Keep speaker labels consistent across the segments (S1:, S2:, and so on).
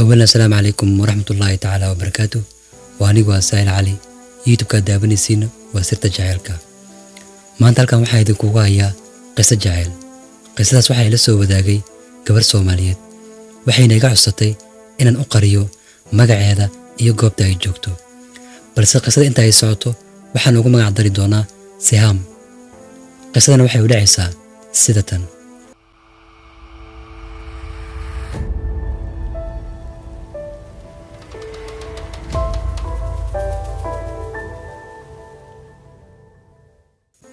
S1: Awalan, assalaamu calaykum waraxmatullaahi tacaala wabarakaatu. Waa anigu waa Saahil Cali. YouTube-kaad daawanaysiina waa Sirta Jaceylka. Maanta halkan waxaa idinkugu hayaa qiso jaceyl. Qisadaas waxaa ila soo wadaagay gabar Soomaaliyeed, waxayna iga codsatay inaan u qariyo magaceeda iyo goobta ay joogto, balse qisada inta ay socoto waxaan ugu magac dari doonaa Sihaam. Qisadana waxay u dhacaysaa sida tan.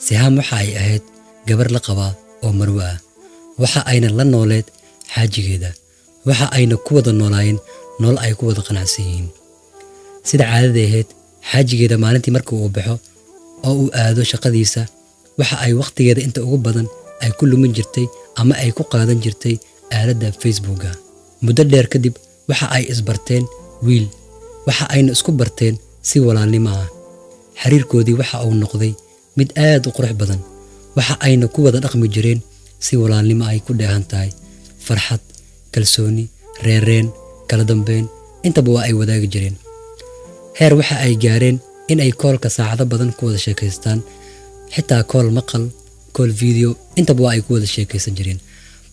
S1: Sihaam waxa ay ahayd gabar la qabaa oo marwo ah. Waxa ayna la nooleed xaajigeeda, waxa ayna ku wada noolaayeen nolol ay ku wada qanacsan yihiin. Sida caadada ahayd, xaajigeeda maalintii marka uu baxo oo uu aado shaqadiisa, waxa ay wakhtigeeda inta ugu badan ay ku lumin jirtay ama ay ku qaadan jirtay aaladda Facebooka. Muddo dheer kadib waxa ay isbarteen wiil, waxa ayna isku barteen si walaalnimo ah. Xiriirkoodii waxa uu noqday mid aad u qurux badan, waxa ayna ku wada dhaqmi jireen si walaalnimo ay ku dheehan tahay. Farxad, kalsooni, reereen, kala dambeyn intaba waa ay wadaagi jireen. Heer waxa ay gaareen in ay call-ka saacado badan ku wada sheekaystaan, xitaa call maqal, call video intaba waa ay ku wada sheekaysan jireen.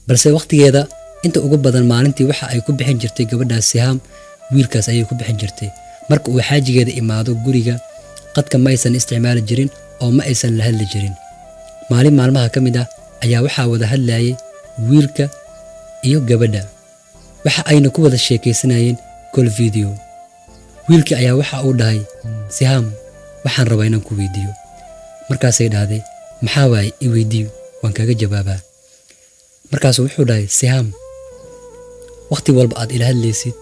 S1: Balse wakhtigeeda inta ugu badan maalintii waxa ay ku bixin jirtay gabadhaas Sihaam wiilkaas ayay ku bixin jirtay. Marka uu xaajigeeda imaado guriga, qadka ma aysan isticmaali jirin oo ma aysan la hadli jirin. Maalin maalmaha ka mid ah ayaa waxaa wada hadlayay wiilka iyo gabadha, waxa ayna ku wada sheekaysanayeen call video. Wiilkii ayaa waxa uu dhahay, "Sihaam, waxaan rabaa inaan ku weydiiyo." Markaasay dhahday, "Maxaa waaye? I weydiiyo, waan kaaga jawaabaa." Markaasuu wuxuu dhahay, "Sihaam, wakhti walba aad ila hadlaysid,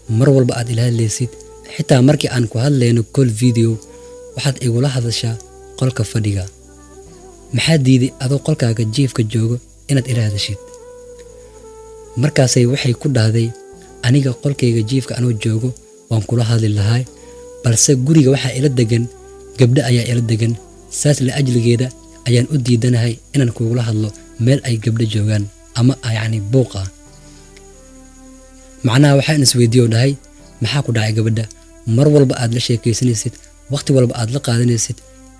S1: mar walba aad ila hadlaysid, xitaa markii aan ku hadlayno call video, waxaad igula hadashaa qolka fadhiga. Maxaa diiday adoo qolkaaga jiifka joogo inaad ila hadashid?" Markaasay waxay ku dhahday, "Aniga qolkayga jiifka anoo joogo waan kula hadli lahaa, balse guriga waxaa ila degan gabdho ayaa ila degan. Saas la ajligeeda ayaan u diidanahay inaan kugula hadlo meel ay gabdho joogaan ama yacni buuq ah." Macnaha waxaan isweydiiyo dhahay, maxaa ku dhacay gabadha? Mar walba aad la sheekaysanaysid, waqti walba aad la qaadanaysid,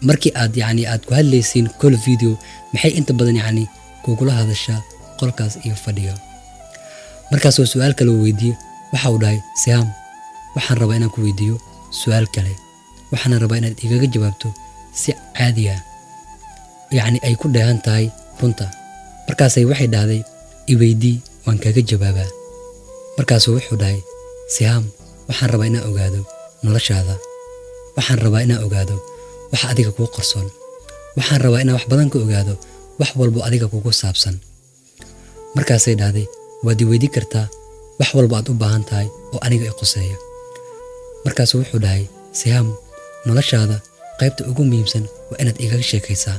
S1: markii aad yacni aad ku hadlaysiin call video, maxay inta badan yacni kugula hadashaa qolkaas iyo fadhiga? Markaasuu su-aal kale weydiiyey. Waxa uu dhahay, "Sihaam, waxaan rabaa inaan ku weydiiyo su-aal kale, waxaana rabaa inaad igaga jawaabto si caadi ah, yacni ay ku dheehan tahay runta." Markaasay waxay dhahday, "I weydii, waan kaga jawaabaa." Markaasuu wuxuu dhahay, "Sihaam, waxaan rabaa inaan ogaado noloshaada. Waxaan rabaa inaan ogaado wax adiga kuu qarsoon. Waxaan rabaa inaan wax badan ka ogaado wax walbo adiga kugu saabsan." Markaasay dhahday, "Waad i weydii kartaa wax walba aad u baahan tahay oo aniga i quseeya." Markaasuu wuxuu dhahay, "Sihaam, noloshaada qaybta ugu muhiimsan waa inaad igaga sheekaysaa."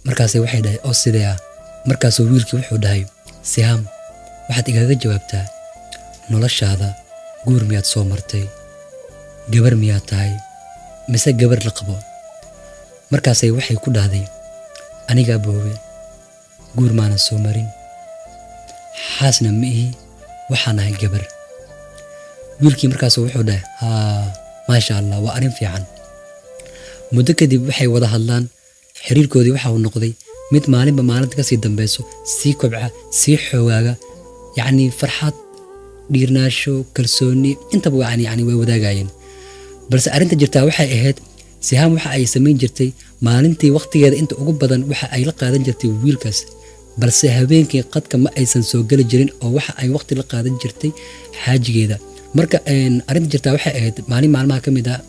S1: Markaasay waxay dhahay, "Oo sidee ah?" Markaasuu wiilkii wuxuu dhahay, "Sihaam, waxaad igaga jawaabtaa noloshaada: guur miyaad soo martay? Gabar miyaad tahay mise gabar la qabo?" Markaasay waxay ku dhahday, "Aniga aboowe, guur maanan soo marin, xaasna ma ihi, waxaan ahay gabar." Wiilkii markaasuu wuxuu dhahay, "Haa, maasha Allah, waa arrin fiican." Muddo kadib waxay wada hadlaan. Xiriirkoodii waxa uu noqday mid maalinba maalinta kasii dambeyso sii kobca, sii xoogaaga. Yacni farxad, dhiirnaasho, kalsooni intaba yani way wadaagayeen. Balse arrinta jirtaa waxay ahayd, Sihaam waxa ay samayn jirtay maalintii wakhtigeeda inta ugu badan waxa ay la qaadan jirtay wiilkaas, balse habeenkii qadka ma aysan soo geli jirin oo waxa ay waqti la qaadan jirtay xaajigeeda. Marka arrinta jirtaa waxay ahayd, maalin maalmaha ka mid ah,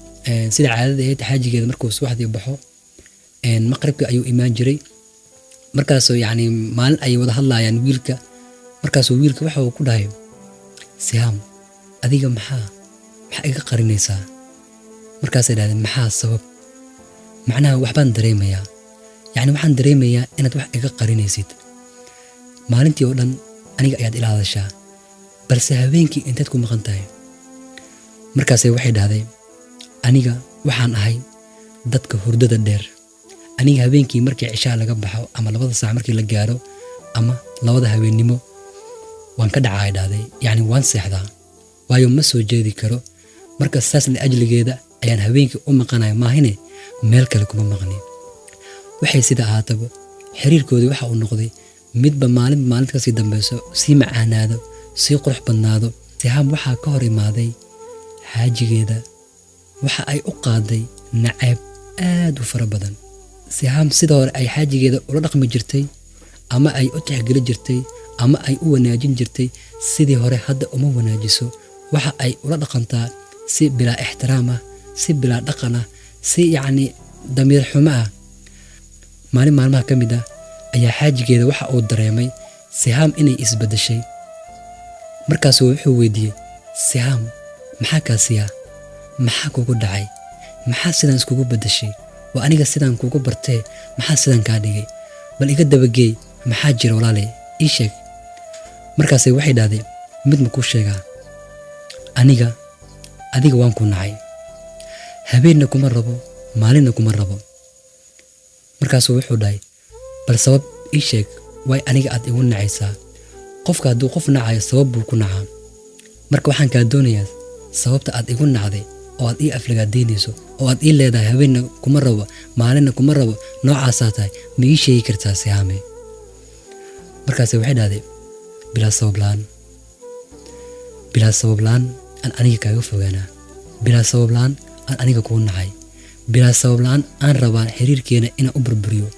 S1: sida caadada ahayd, xaajigeeda markuu subaxdii baxo, maqribkii ayuu imaan jiray. Markaasoo yacni maalin ay wada hadlayaan wiilka, markaasuu wiilka waxa uu ku dhahay, "Sihaam, adiga maxaa iga qarinaysaa?" Markaasay dhahdeen, "Maxaa sabab?" "Macnaha waxbaan dareemayaa, yacni waxaan dareemayaa inaad wax iga qarinaysid. Maalintii oo dhan aniga ayaad ila hadashaa, balse habeenkii inteed ku maqan tahay?" Markaasay waxay dhahday, "Aniga waxaan ahay dadka hurdada dheer. Aniga habeenkii markii cishaa laga baxo ama 2da saac markii la gaaro ama 2da habeennimo, waan ka dhacaa," ay dhahday, "yacni waan seexdaa." Waayo, ma soo jeedi karo. Marka saas liajligeeda ayaan habeenkii u maqanaya, maahine meel kale kuma maqni. Waxay sida ahaataba, xiriirkoodii waxa uu noqday midba maalinba maalinta kasii dambeyso sii macaanaado, sii qurux badnaado. Sihaam waxaa ka hor imaaday xaajigeeda. Waxa ay u qaaday nacayb aad u fara badan. Sihaam sida hore ay xaajigeeda ula dhaqmi jirtay ama ay u tixgeli jirtay ama ay u wanaajin jirtay, sidii hore hadda uma wanaajiso. Waxa ay ula dhaqantaa si bilaa ixtiraam ah, si bilaa dhaqan ah, si yacni damiir xumo ah. Maalin maalmaha ka mid ah ayaa xaajigeeda waxa uu dareemay Sihaam inay isbeddeshay. Markaasuu wuxuu weydiiyey, "Sihaam, maxaa kaa siyaa? Maxaa kugu dhacay? Maxaa sidaan iskugu beddeshay? Waa aniga sidaan kugu bartee, maxaa sidaan kaa dhigay? Bal iga dabageey, maxaa jira walaalay? Ii sheeg." Markaasay waxay dhahday, "Mid ma kuu sheegaa? Aniga adiga waan ku nacay. Habeenna kuma rabo, maalinna kuma rabo." Markaasuu wuxuu dhahay, "Bal sabab ii sheeg, waay aniga aad igu nacaysaa? Qofka hadduu qof nacayo, sabab buu ku nacaa. Marka waxaan kaa doonayaa sababta aad igu nacday oo aad ii aflagaadaynayso oo aad ii leedahay habeenna kuma rabo, maalinna kuma rabo, noocaasaa tahay. Ma ii sheegi kartaa, Sihaame?" Markaase waxay dhahday, "Bilaa sabab la'aan, bilaa sabab la'aan aan aniga kaaga fogaanaa, bilaa sabab la'aan aan aniga kuu nacay, bilaa sabab la'aan aan rabaa xiriirkeena inaan u burburiyo,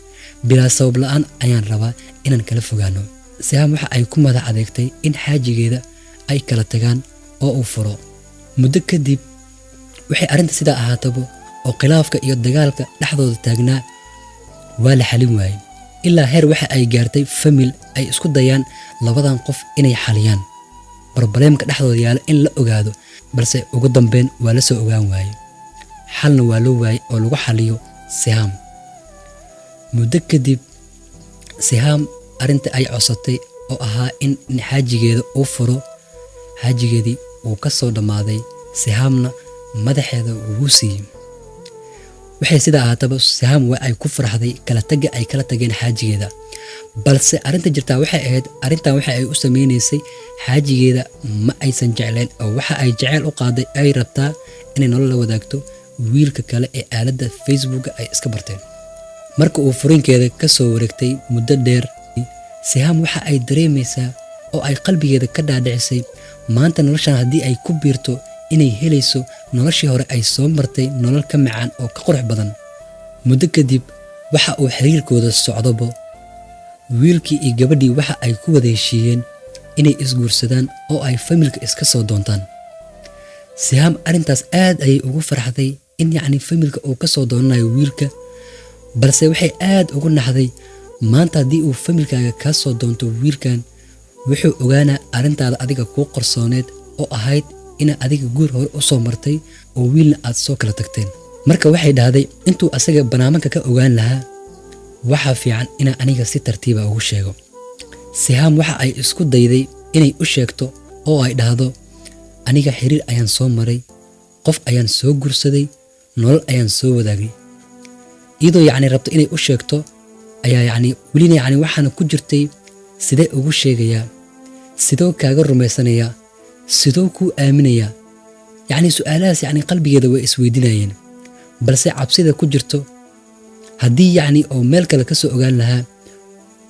S1: bilaa sabab la'aan ayaan rabaa inaan kala fogaano." Sihaam waxa ay ku madax adeegtay in xaajigeeda ay kala tagaan oo uu furo. Muddo kadib, waxay arrinta sidaa ahaataba oo khilaafka iyo dagaalka dhexdooda taagnaa waa la xalin waayey, ilaa heer waxa ay gaartay family ay isku dayaan labadan qof inay xaliyaan problemka dhexdooda yaala, in la ogaado. Balse ugu dambeyn waa la soo ogaan waayey, xalna waa loo waayey oo lagu xaliyo Sihaam. Muddo kadib, Sihaam arrinta ay codsatay oo ahaa in xaajigeeda uu furo, xaajigeedii wuu ka soo dhammaaday. Sihaamna madaxeeda wuu siiyey. Waxay sidaa ahaataba, Sihaam waa ay ku farxday kala tagga ay kala tageen xaajigeeda. Balse arrinta jirtaa waxay ahayd, arrintan waxa ay u sameynaysay xaajigeeda ma aysan jecleen, oo waxa ay jeceyl u qaaday ay rabtaa inay nolol la wadaagto wiilka kale ee aaladda Facebooka ay iska barteen. Marka uu furinkeeda ka soo wareegtay muddo dheer, Sihaam waxa ay dareemaysaa oo ay qalbigeeda ka dhaadhicisay maanta noloshan haddii ay ku biirto inay helayso noloshii hore ay soo martay nolol ka macaan oo ka qurux badan. Muddo kadib, waxa uu xiriirkooda socdobo, wiilkii iyo gabadhii waxa ay ku wada heshiiyeen inay isguursadaan oo ay familyka iska soo doontaan. Sihaam arrintaas aad ayay ugu farxday, in yacni familyka uu ka soo doonanayo wiilka. Balse waxay aad ugu naxday, maanta haddii uu familykaaga kaa soo doonto wiilkan, wuxuu ogaanaa arrintaada adiga kuu qarsooneed oo ahayd ina adiga guur hore u soo martay oo wiilna aad soo kala tagteen. Marka waxay dhahday, intuu asaga banaamanka ka ogaan lahaa, waxaa fiican inaan aniga si tartiiba ugu sheego. Sihaam waxa ay isku dayday inay u sheegto oo ay dhahdo, "Aniga xiriir ayaan soo maray, qof ayaan soo guursaday, nolol ayaan soo wadaagay." Iyadoo yacni rabto inay u sheegto ayaa yacni welina yacni waxaana ku jirtay, sidee ugu sheegayaa? Sidoo kaaga rumaysanayaa? Sidoo kuu aaminayaa? Yacni su-aalahaas yacni qalbigeeda way isweydiinayeen. Balse cabsida ku jirto, haddii yacni oo meel kale ka soo ogaan lahaa,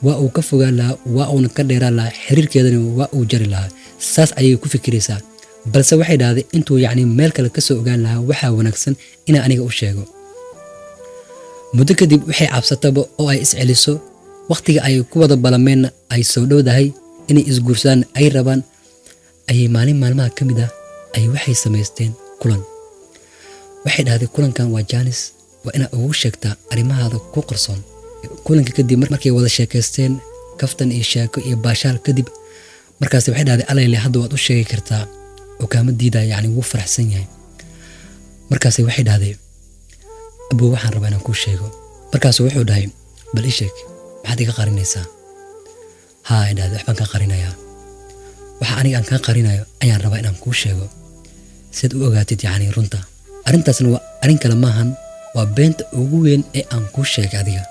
S1: waa uu ka fogaan lahaa, waa uuna ka dheeraan lahaa, xiriirkeedana waa uu jari lahaa. Saas ayay ku fikiraysaa. Balse waxay dhahday, intuu yacni meel kale ka soo ogaan lahaa, waxaa wanaagsan inaan aniga u sheego. Muddo kadib, waxay cabsataba oo ay isceliso, wakhtiga ay ku wada balameenna ay soo dhowdahay, inay isguursadaan ay rabaan, ayay maalin maalmaha ka mid ah ay waxay samaysteen kulan. Waxay dhahday, "Kulankan waa chance, waa inaad ugu sheegtaa arrimahaada ku qarsoon." Kulanka kadib, markay wada sheekaysteen, kaftan iyo sheeko iyo baashaal kadib, markaas waxay dhahday, "Alayle, hadda waad u sheegi kartaa oo kaama diidaya, yacni wuu faraxsan yahay." Markaase waxay dhahday, "Abow, waxaan rabaa inaan kuu sheego." Markaasu wuxuu dhahay, "Bal ii sheeg, maxaad iga qarinaysaa?" "Haa," ay dhahday, "waxbaan kaa qarinayaa. Waxa aniga aan kaa qarinayo ayaan rabaa inaan kuu sheego siad u ogaatid yacni runta. Arrintaasna waa arrin kale maahan, waa beenta ugu weyn ee aan kuu sheegay adiga.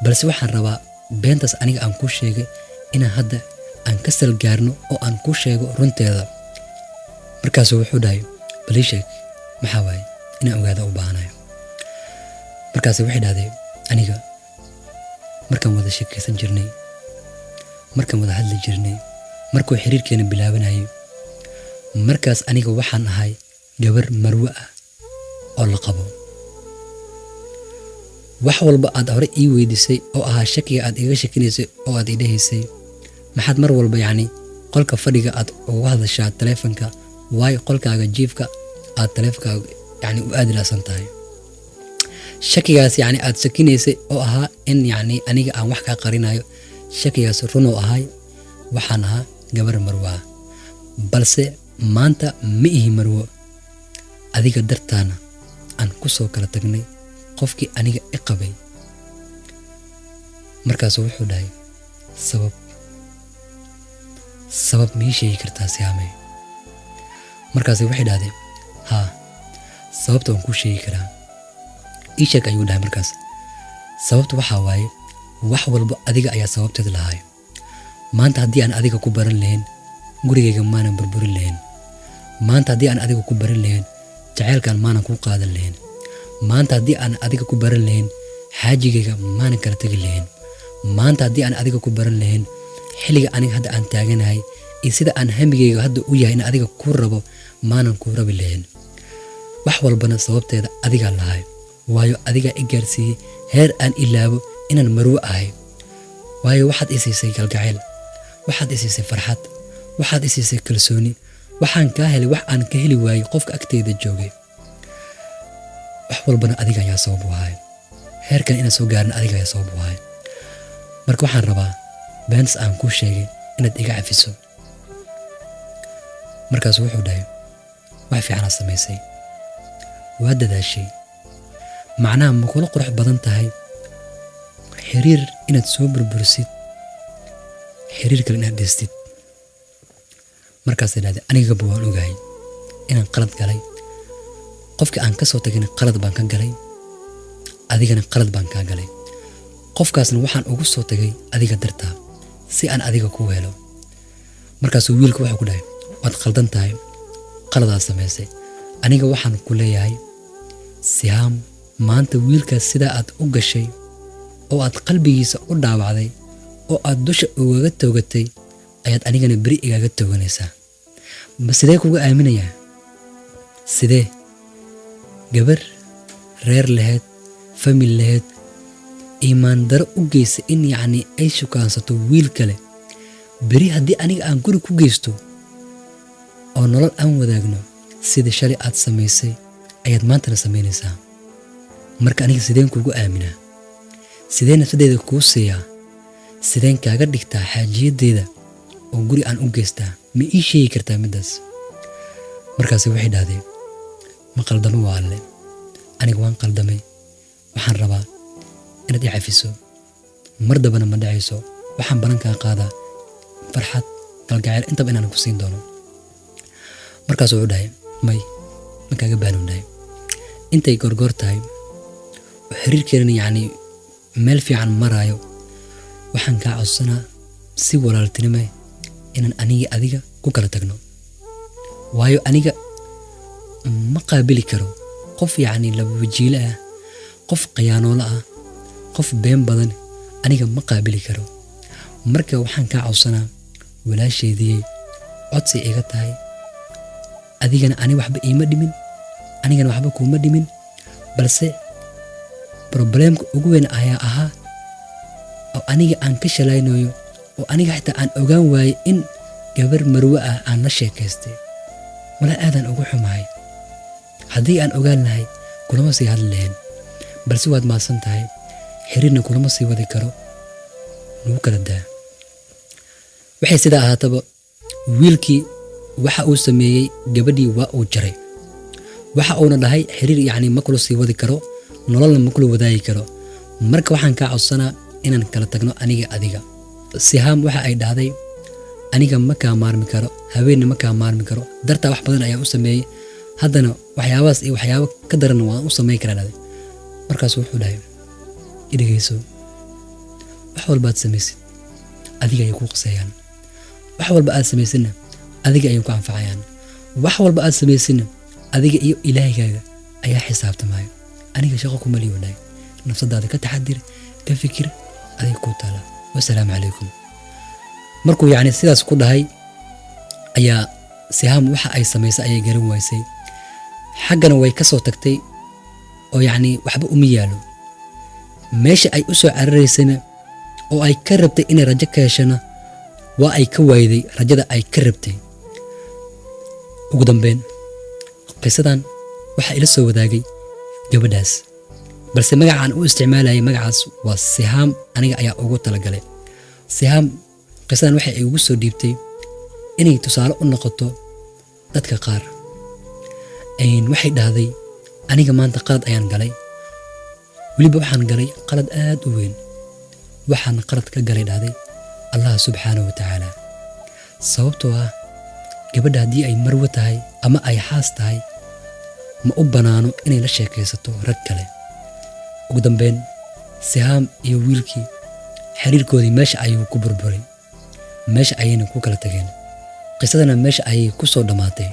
S1: Balse waxaan rabaa beentaas aniga aan kuu sheegay inaan hadda aan ka salgaarno oo aan kuu sheego runteeda." Markaasuu wuxuu dhahay, "Bal ii sheeg, maxaa waaye? Inaan ogaada u baahanayo." Markaase waxay dhahday, "Aniga markaan wada sheekaysan jirnay, markaan wada hadli jirnay, markuu xiriirkeena bilaabanayay, markaas aniga waxaan ahay gabar marwo ah oo la qabo. Wax walba aad hore ii weydiisay oo ahaa shakiga aad iga shakinaysay oo aad i dhehaysay, maxaad mar walba yacni qolka fadhiga aad uga hadashaa taleefanka? Waayo qolkaaga jiifka aad taleefankaaga yacni u aadi laasan tahay? Shakigaas yacni aad shakinaysay oo ahaa in yacni aniga aan wax kaa qarinayo, shakigaas runuu ahay. Waxaan ahaa gabar marwo ah, balse maanta ma ihi marwo. Adiga dartaana aan ku soo kala tagnay qofkii aniga i qabay." Markaasuu wuxuu dhahay, "Sabab, sabab ma ii sheegi kartaa, Sihaamey?" Markaase waxay dhahdeen, "Haa, sababta waan kuu sheegi karaa, ii sheeg," ayuu dhahay. Markaas, "Sababta waxaa waaye, wax walba adiga ayaa sababteed lahaay. Maanta haddii aan adiga ku baran lahayn, gurigayga maanan burburin lahayn. Maanta haddii aan adiga ku baran lahayn, jaceylkan maanan kuu qaadan lahayn. Maanta haddii aan adiga ku baran lahayn, xaajigayga maanan kala tegi lahayn. Maanta haddii aan adiga ku baran lahayn, xilliga aniga hadda aan taaganahay iyo sida aan hamigayga hadda u yahay in adiga kuu rabo, maanan kuu rabi lahayn. Wax walbana sababteeda adigaa lahay, waayo adigaa i gaarsiiyey heer aan ilaabo inaan marwo ahay. Waayo waxaad i siisay galgacayl, waxaad i siisay farxad, waxaad i siisay kalsooni. Waxaan kaa helay wax aan ka heli waayey qofka agteyda joogay. Wax walbana adiga ayaa sabab u ahay. Heerkan inaan soo gaarin adiga ayaa sabab u ahay. Marka waxaan rabaa beentas aan kuu sheegay inaad iga cafiso." Markaasu wuxuu dhahay, "Wax fiicanaad samaysay, waa dadaashay. Macnaha ma kula qurux badan tahay xiriir inaad soo burburisid, xiriir kale inaad dhistid?" Markaasay dhahday, "Anigaba waan ogahay inaan qalad galay. Qofkii aan ka soo tagayna qalad baan ka galay, adigana qalad baan kaa galay. Qofkaasna waxaan ugu soo tagay adiga dartaa, si aan adiga kuu helo." Markaasuu wiilku wuxuu ku dhahay, "Waad qaldan tahay, qaladaad samaysay. Aniga waxaan ku leeyahay, Sihaam, maanta wiilkaas sidaa aad u gashay oo aad qalbigiisa u dhaawacday oo aad dusha ugaga toogatay ayaad anigana beri igaga tooganaysaa. Ma sidee kuga aaminayaa? Sidee gabar reer laheyd, family laheyd, iimaan daro u geysa in yacni ay shukaansato wiil kale? Beri haddii aniga aan guri ku geysto oo nolol aan wadaagno, sida shalay aad samaysay ayaad maantana samaynaysaa. Marka aniga sideen kugu aaminaa? Sideen nafsadeyda kuu siiyaa? Sideen kaaga dhigtaa xaajiyadeyda oo guri aan u geystaa? Ma ii sheegi kartaa middaas?" Markaasi waxay dhahdeen, "Ma qaldamo waa Alle. Aniga waan qaldamay. Waxaan rabaa inaad i cafiso. Mar dambana ma dhacayso. Waxaan balan kaa qaadaa farxad, kalgacayl intaba inaan ku siin doono." Markaas wuxuu dhahay, "May, ma kaaga baahnu," dhahay. "Intay goorgoor tahay oo xiriirkeenana yacni meel fiican maraayo, waxaan kaa codsanaa si walaaltinimo inaan aniga adiga ku kala tagno. Waayo aniga ma qaabili karo qof yacni laba wajiile ah, qof khiyaanoolo ah, qof been badan. Aniga ma qaabili karo. Marka waxaan kaa codsanaa, walaasheediyey, codsi iga tahay. Adigana ani waxba iima dhimin, anigana waxba kuuma dhimin, balse problemka ugu weyn ayaa ahaa oo aniga aan ka shalaynayo oo aniga xitaa aan ogaan waayey in gabar marwe ah aan la sheekaystay. Walaa aadaan ugu xumahay. Haddii aan ogaan lahay, kulama sii hadli lahayn. Balse waad mahadsan tahay, xiriirna kulama sii wadi karo. Nagu kala daa." Waxay sidaa ahaataba, wiilkii waxa uu sameeyey, gabadhii waa uu jaray. Waxa uuna dhahay, "Xiriir yacni ma kula sii wadi karo, nololna ma kula wadaagi karo. Marka waxaan kaa codsanaa inaan kala tagno aniga adiga." Sihaam waxa ay dhahday, "Aniga ma kaa maarmi karo, haweenna ma kaa maarmi karo. Dartaa wax badan ayaan u sameeyey, haddana waxyaabahaas iyo waxyaabo ka daranna waan u samayn karaa," dhahday. Markaasu wuxuu dhahay, "Idhegeyso, wax walbaad samaysid adiga ayay kuu qaseeyaan, wax walba aad samaysidna adiga ayay ku anfacayaan. Wax walba aad samaysina adiga iyo Ilaahigaaga ayaa xisaabtamayo, aniga shaqo kuma lihi," dhahay. "Nafsadaada ka taxadir, ka fikir, adiga kuu taala. Wasalaamu calaykum." Markuu yacni sidaas ku dhahay ayaa Sihaam waxa ay samaysay ayay garan waysay. Xaggana way ka soo tagtay oo yacni waxba uma yaalo. Meesha ay u soo cararaysayna oo ay ka rabtay inay rajo ka heshana waa ay ka waayday rajada ay ka rabtay. Ugu dambeyn, qisadan waxaa ila soo wadaagay gabadhaas, balse magacaan u isticmaalayay magacaas waa Sihaam, aniga ayaa ugu talagalay Sihaam. Qisadan waxay ay ugu soo dhiibtay inay tusaale u noqoto dadka qaar. Waxay dhahday, "Aniga maanta qalad ayaan galay, weliba waxaan galay qalad aad u weyn. Waxaan qalad ka galay," dhahday, "Allah subxaanahu wa tacaala, sababtoo ah gabadha haddii ay marwo tahay ama ay xaas tahay ma u bannaano inay la sheekaysato rag kale." Ugu dambeyn, Sihaam iyo wiilkii xiriirkoodii meesha ayuu ku burburay, meesha ayayna ku kala tageen, qisadana meesha ayay ku soo dhammaatay.